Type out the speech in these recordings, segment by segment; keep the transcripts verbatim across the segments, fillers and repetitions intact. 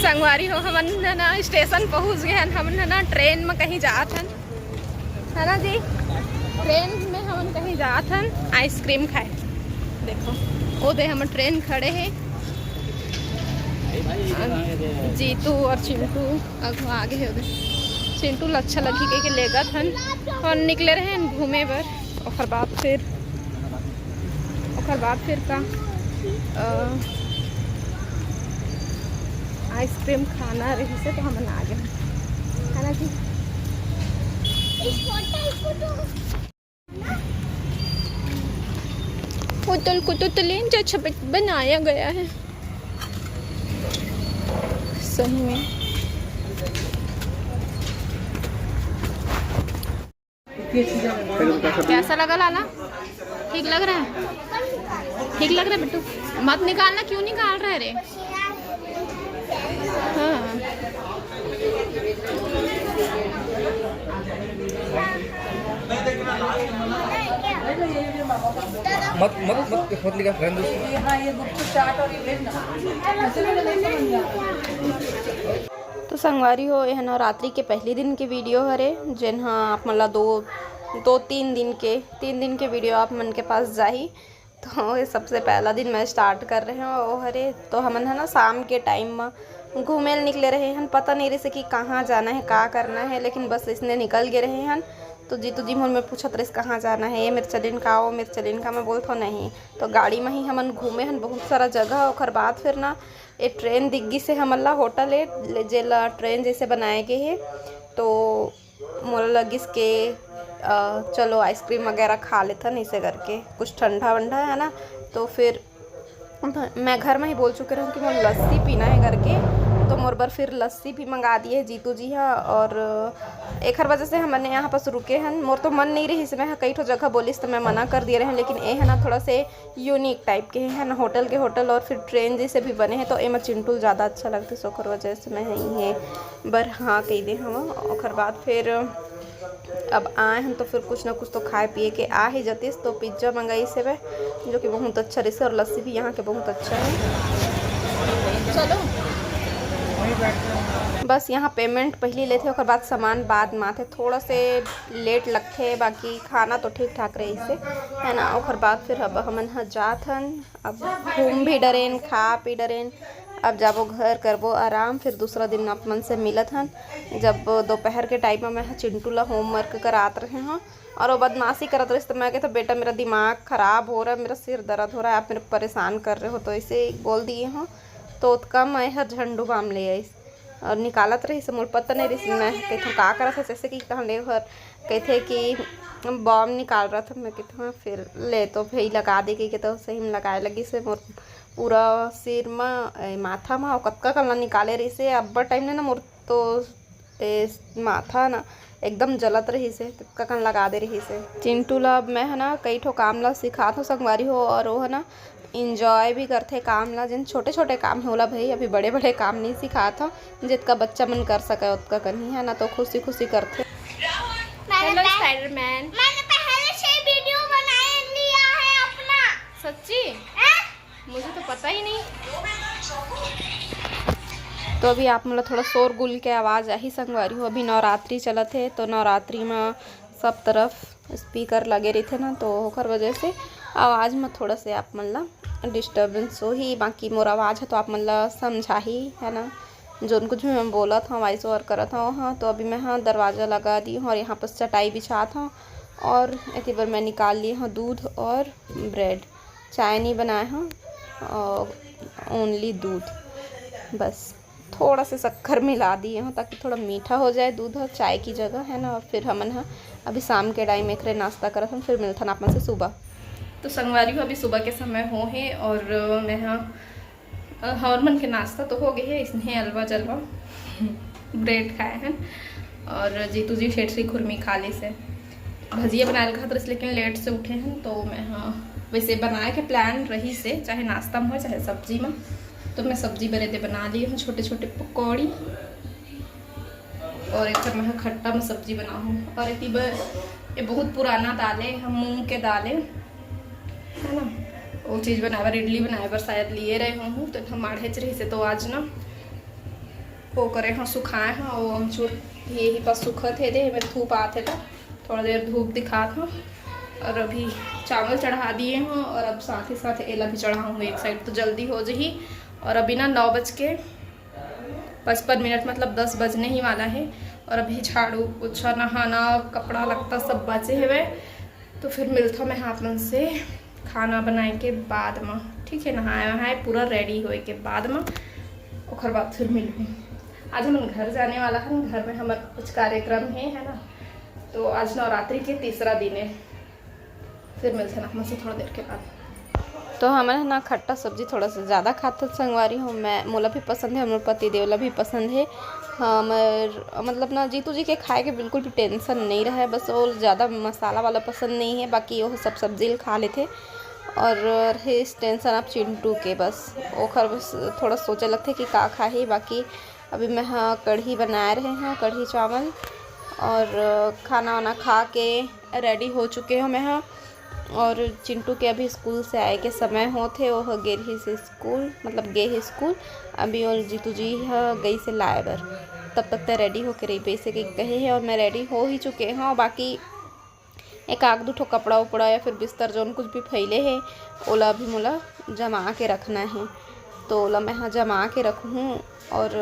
संगवारी हो, हमन ह ना स्टेशन पहुंच गए हन। हमन ह ना ट्रेन में कहीं जात हन, है ना जी? ट्रेन में हमन कहीं जात हन आइसक्रीम खाए। देखो, ओ दे हमर ट्रेन खड़े हे। जीतू और चिंटू अगवा आगे हे। ओ दे चिंटू ल अच्छा लगही कह के लेगत हन और निकले रहे हन घूमे बर। ओकर बाद फिर, ओकर बाद फिर का, अ, आइसक्रीम खाना रहिसे तो हमन आ गए, है ना जी? होटल को तो तलेन अच्छा बन-, बनाया गया है सही में। कैसा लगा लाला? ठीक लग रहा है? ठीक लग रहा है बिट्टू? मत निकालना, क्यों निकाल रहा है रे? हाँ। मत मत मत मत निकाल, रहने दो उसको। तो संगवारी हो, यह नवरात्रि के पहली दिन के वीडियो हरे, जेन ह आप मन ला दो, दो तीन दिन के, तीन दिन के वीडियो आप मन के पास जाही। तो ये सबसे पहला दिन मैं स्टार्ट कर रहे हूँ वो हरे। तो हमन है ना शाम के टाइम में घूमे ल निकले रहे हन, पता नहीं रहिसे कि कहाँ जाना है, का करना है, लेकिन बस इसने निकल गए रहे हन। तो जीतू जी मोर में पूछत रहिस कहाँ जाना है, ये मेर चलिन का, वो मेर चलिन का, मैं बोलत हूँ नहीं। तो गाड़ी में ही हमन घूमे हन बहुत सारा जगह। ओकर बाद फिर ना ये ट्रेन दिख गिस हे हमन ला, होटल ए, ले-, जेला ट्रेन जैसे बनाए गए हे। तो मोला लगिस के, अ, चलो आइसक्रीम वगैरह खा लेथन, इसे करके कुछ ठंडा वंडा है ना। तो फिर मैं घर में ही बोल चुके रहूँ कि मोला लस्सी पीना है करके, तो मोर बर फिर लस्सी भी मंगा दिए जीतू जी हा। और एखर वजह से हमन यहाँ पास रुके हन। मोर तो मन नहीं रहिस, मैं ह कई ठो जगह बोलिस तो मैं मना कर दिए रहें, लेकिन ए है ना थोड़ा से यूनिक टाइप के है ना, होटल के होटल और फिर ट्रेन जैसे भी बने हैं, तो एमा चिंटू ल ज़्यादा अच्छा लगथे, सो ओकर वजह से मैं ह इहे बर हाँ कह दे हवं। ओकर बाद फिर अब आए हन तो फिर कुछ ना कुछ तो खाए पिए के आ ही जातिस, तो पिज्ज़ा मंगाइस हवय, जो कि बहुत अच्छा रहिस और लस्सी भी यहाँ के बहुत अच्छा है। चलो, बस यहाँ पेमेंट पहली लेथे, ओकर बाद सामान बाद में आथे, थोड़ा से लेट लगथे, बाकी खाना तो ठीक ठाक रहिस हे, है ना। ओकर बाद फिर अब हमन ह जात हन, अब घूम भी डरेन, खा पी डरेन, अब जाबो घर, करबो आराम, फिर दूसरा दिन आप मन से मिलत हन। जब दोपहर के टाइम में मैं ह चिंटू ला होमवर्क करात रहे हूँ और वो बदमाशी करत रहिस, तो मैं कहता, "बेटा, मेरा दिमाग खराब हो रहा है, मेरा सिर दर्द हो रहा है, आप मेरे को परेशान कर रहे हो," तो ऐसे बोल दिए हूँ। तो ओतका मैं हर झंडू बाम ले आइस और निकालत रहिस, मोर पता नहीं रहिस, मैं कहिथों का करत हस, जैसे कि कहले हर कहिथे कि बम निकाल रहा था, मैं कहिथों फिर ले तो भाई लगा दे के तो सही में लगाए लगिस हे। मोर पूरा सिर म, ए, माथा म अउ कतका कन ला निकाले रहिस हे, अब्बड़ टाइम ले ना मोर तो ए, माथा ना एकदम जलत रहिस हे, ततका कन लगा दे रहिस हे। चिंटू ला अब मैं ह ना कई ठो काम ला सिखात हूँ संगवारी हो, और वो ह ना इंजॉय भी करथे काम ला। जेन छोटे छोटे काम हे ओला भाई अभी बड़े बड़े काम नहीं सिखात हूँ, जितका बच्चा मन कर सके ओतका कन ही, है ना, तो खुशी खुशी करथे। मैंने हेलो पह-, स्पाइडरमैन। मैंने पहले से वीडियो बना लिया है अपना। सच्ची? हैं? मुझे तो पता ही नहीं। तो अभी आप मन ला थोड़ा शोरगुल के आवाज़ आही संगवारी हो, अभी नवरात्रि चलत हे, तो नवरात्रि में सब तरफ स्पीकर लगे रहिथे ना, तो ओकर वजह से आवाज़ में थोड़ा से आप मन ला डिस्टर्बेंस होही। बाकी मोर आवाज़ ह तो आप मन ला समझाही, है ना, जोन कुछ भी मैं बोलत हूँ, वॉइस ओवर करत हूँ। हाँ, तो अभी मैं, हाँ, दरवाज़ा लगा दी हूँ और यहाँ पर चटाई बिछात हूँ और एती बर मैं निकाल ली हूँ दूध और ब्रेड। चाय नहीं बनाए हूँ, ओनली दूध, बस थोड़ा सा शक्कर मिला दिए हूँ ताकि थोड़ा मीठा हो जाए दूध ह चाय की जगह, है ना। और फिर हमन ह अभी शाम के टाइम एकरे नाश्ता करत हन, फिर मिलथन आप मन से सुबह। तो संगवारी हो, अभी सुबह के समय हो हे और मैं ह, अ, हमर मन के नाश्ता तो हो गए हे, इसने अलवा जलवा ब्रेड खाए हैं और जीतू जी ठेठरी खुरमी खा ली से। भजिया बनाए ल कहत रहिस, लेकिन लेट से उठे हैं, तो मैं ह वैसे बनाए के प्लान रहिस हे, चाहे नाश्ता में हो, चाहे सब्जी में, तो मैं सब्जी बरे दे बना ली हूँ छोटे छोटे पकौड़ी। और एक मैं ह खट्टा में सब्जी बनाहूँ। और एक बर ये बहुत पुराना दाल है, हम मूंग के दाल है, है ना, वो चीज़ बनाए बर, इडली बनाए बर शायद लिए रहे हूँ, तो हम माढ़े च रहिस हे, तो आज ना वो करे हव, सुखाए हव, वो अमचूर भी यही पास सुखत हे, दे एमे धूप आत हे त थोड़ा देर धूप दिखात हव। और अभी चावल चढ़ा दिए हव और अब साथ ही साथ एला भी चढ़ाऊँगी एक साइड, तो जल्दी हो जही। और अभी ना नौ बज के पचपन मिनट, मतलब दस बजने ही वाला है। और अभी झाड़ू पोछा, नहाना, कपड़ा लत्ता सब बचे हवे। तो फिर मिलता मैं आप मन से खाना बनाए के बाद में, ठीक है? नहाए वहाए पूरा रेडी होए के बाद में, ओकर बाद फिर मिलबो। आज हमन घर जाने वाला हन, घर में हमर कुछ कार्यक्रम है, है ना? तो आज नवरात्रि के तीसरा दिन है। फिर मिलते हैं आप मन से थोड़ा देर के बाद। तो हमन ह ना खट्टा सब्जी थोड़ा सा ज़्यादा खाथन संगवारी हो। मैं, मोला भी पसंद है, मोर पति देव ला भी पसंद है। हमर मतलब ना जीतू जी के खाए के बिल्कुल भी टेंशन नहीं रहे, बस वो ज़्यादा मसाला वाला पसंद नहीं है, बाकी वो सब सब्जी ल खा लेथे। और रहे टेंशन अब चिंटू के, बस ओखर बस थोड़ा सोचे लगथे कि का खाही। बाकी अभी मैं ह कढ़ी बनाए रहे हव, कढ़ी चावल, और खाना वाना खा के रेडी हो चुके हव मैं ह। और चिंटू के अभी स्कूल से आए के समय होत हे, वो ह गे रहिस स्कूल, मतलब गे हे स्कूल। अभी वो जीतू जी ह गइस हे लाए बर, तब तक तैं रेडी होके रहिबे, अइसे कहिके कहे हे। और मैं रेडी हो ही चुके हव, बाकी एक आध दू ठो कपड़ा उपड़ा या फिर बिस्तर जौन कुछ भी फैले हे, ओला अभी मोला जमा के रखना हे, तो ओला मैं ह जमा के रखहूँ। और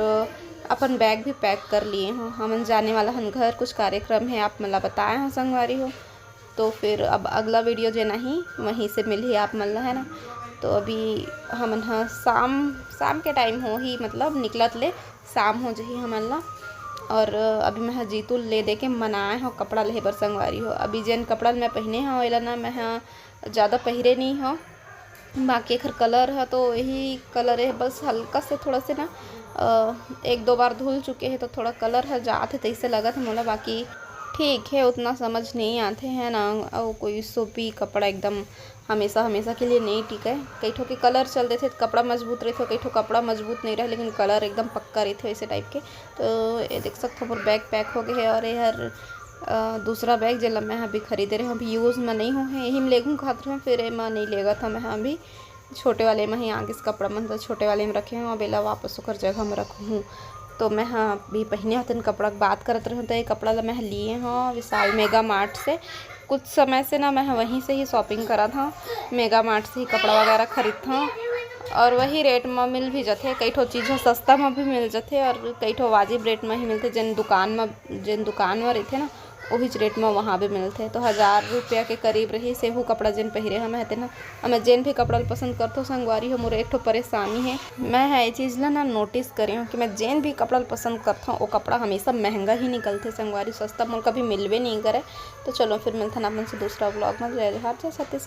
अपन बैग भी पैक कर लिए हव, हमन जाने वाला हन घर, कुछ कार्यक्रम हे, आप मन ला बताए हव संगवारी हो। तो फिर अब अगला वीडियो जेन आही, वहीं से मिलही आप मन ला, है ना? तो अभी हमन ह शाम, शाम के टाइम होही, मतलब निकलत ले शाम हो जही हमन ला। और अभी मैं ह जीतू ले दे के मनाए हव कपड़ा लेहे बर संगवारी हो। अभी जेन कपड़ा ल मैं पहिने हव, एला ना मैं ह ज़्यादा पहिरे नहीं हव, बाकी एखर कलर ह तो यही कलर हे, बस हल्का से थोड़ा से ना, अ, एक दो बार धुल चुके हे तो थोड़ा कलर ह जात हे, तइसे लगत हे मोला। बाकी ठीक हे, उतना समझ नहीं आथे, है ना? अउ कोई सोपी कपड़ा एकदम हमेशा, हमेशा के लिए नहीं टिके। कई ठो के कलर चल देथे, कपड़ा मजबूत रहिथे, कई ठो कपड़ा मजबूत नहीं रहे, लेकिन कलर एकदम पक्का रहिथे, वैसे टाइप के। तो ये देख सकथव, मोर बैग पैक हो गए हे। और ये हर, अ, दूसरा बैग, जेला मैं अभी खरीदे रहे हव, अभी यूज़ में नहीं हो हे, यही में लेगहूँ कहत रहे हव, फिर एमा नहीं लेगत हव मैं ह अभी। छोटे वाले में ही आगे से कपड़ा मन, तो छोटे वाले में रखे हव, अब एला वापस ओकर जगह में रखहूँ। तो मैं ह अभी पहिने हव तेन कपड़ा के बात करत रहे हव, तो ये कपड़ा ला मैं ह लिए हव विशाल मेगा मार्ट से। कुछ समय से ना मैं ह वहीं से ही शॉपिंग करत हव, मेगा मार्ट से ही कपड़ा वगैरह खरीदत हव। और वही रेट म मिल भी जथे, कई ठो चीज़ ह सस्ता म भी मिल जथे और कई ठो वाजिब रेट म ही मिलथे। जेन दुकान म, जेन दुकान म रहिथे ना, ओहीच रेट म वहाँ भी मिलथे। तो हज़ार रुपया के करीब रहिस हे वो कपड़ा जेन पहिरे हव मैं ह तेन ह। अब मैं जेन भी कपड़ा ल पसंद करथव संगवारी हो, मोर एक ठो परेशानी हे, मैं ह ये चीज़ ला ना नोटिस करे हव कि मैं जेन भी कपड़ा ल पसंद करथव, वो कपड़ा हमेशा महंगा ही निकलथे संगवारी, सस्ता मोला कभी मिलबे नहीं करे। तो चलो फिर मिलथन आप मन से दूसरा व्लॉग में। जय जोहार, जय छत्तीसगढ़।